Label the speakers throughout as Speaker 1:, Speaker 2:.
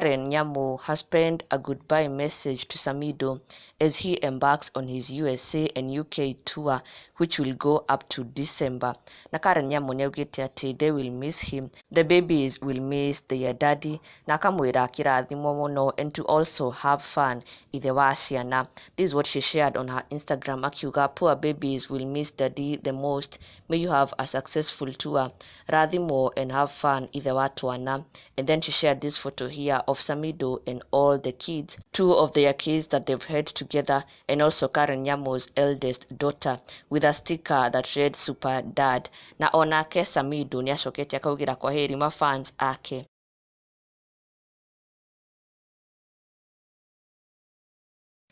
Speaker 1: Karen Nyamu has penned a goodbye message to Samidoh as he embarks on his USA and UK tour, which will go up to December. Na Karen Nyamu nĩaugĩte atĩ they will miss him, the babies will miss their daddy, na akamwĩra kĩrathimo mũno and to also have fun ithe wa ciana. This is what she shared on her Instagram, akiuga, "Poor babies will miss daddy the most. May you have a successful tour. Rathimo and have fun ithe wa twana." And then she shared this photo here of Samidoh and all the kids, two of their kids that they've had together, and also Karen Nyamu's eldest daughter, with a sticker that read "Super Dad." Na onake Samidoh nĩacokete akaugĩra kwaheri mafans ake,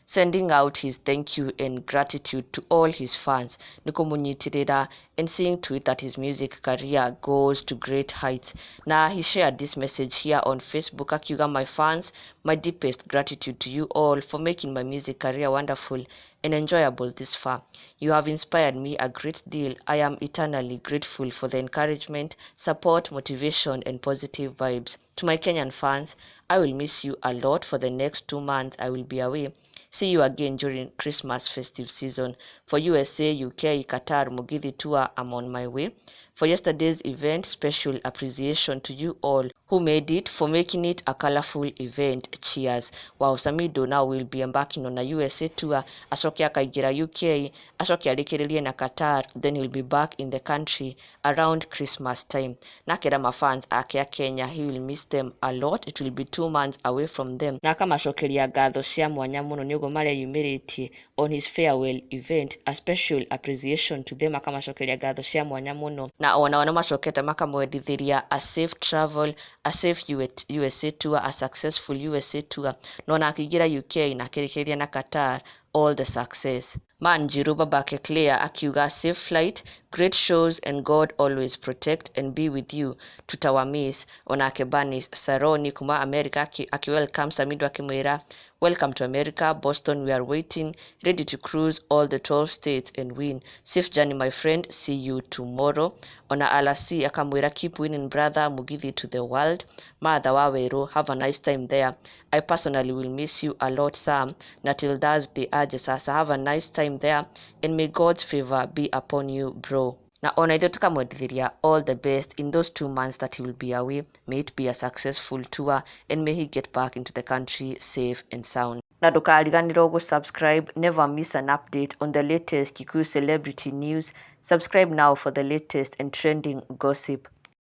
Speaker 1: sending out his thank you and gratitude to all his fans nĩ kũmũnyitĩrĩra and seeing to it that his music career goes to great heights. Na he shared this message here on Facebook, akiuga, "My fans, my deepest gratitude to you all for making my music career wonderful and enjoyable this far. You have inspired me a great deal. I am eternally grateful for the encouragement, support, motivation and positive vibes. To my Kenyan fans, I will miss you a lot for the next 2 months I will be away. See you again during Christmas festive season. For USA, UK, Qatar, Mugithi tour, I'm on my way. For yesterday's event, special appreciation to you all who made it, for making it a colorful event. Cheers." Wow, Samidoh now will be embarking on a USA tour, acoke akaingĩra UK, acoke arĩkĩrĩrie na Qatar, then he'll be back in the country around Christmas time. Na akera mafans ake a Kenya he will miss them a lot. It will be 2 months away from them. Na akamacokeria ngatho cia mwanya mũno nĩ ũguo mareyumĩrĩtie on his farewell event, a special appreciation to them, akamacokeria ngatho cia mwanya mũno, na ona nĩ macokete makamwendithĩria a safe travel, a safe USA tour, a successful USA tour, na ona akĩingĩra UK na akĩrĩkĩrĩria na Qatar, all the success. Manjiru babake Claire akiuga, "Safe flight, great shows and God always protect and be with you. Tutawamiss." Onake Banis Saroni kuma America akiwelcome Samidoh, akimwĩra, "Welcome to America, Boston. We are waiting, ready to cruise all the 12 states and win. Safe journey, my friend. See you tomorrow." Ona Alasi akamwĩra, "Keep winning, brother. Mugithi to the world." Martha Waweru, "Have a nice time there. I personally will miss you a lot, Sam." Na till Thursday aje sasa, "Have a nice time there and may God's favor be upon you, bro." Na ona ithuĩ tũkamwendithĩria all the best in those 2 months that he will be away. May it be a successful tour and may he get back into the country safe and sound. Na ndũkariganĩrwo gũ-subscribe. Never miss an update on the latest Kikuyu celebrity news. Subscribe now for the latest and trending gossip.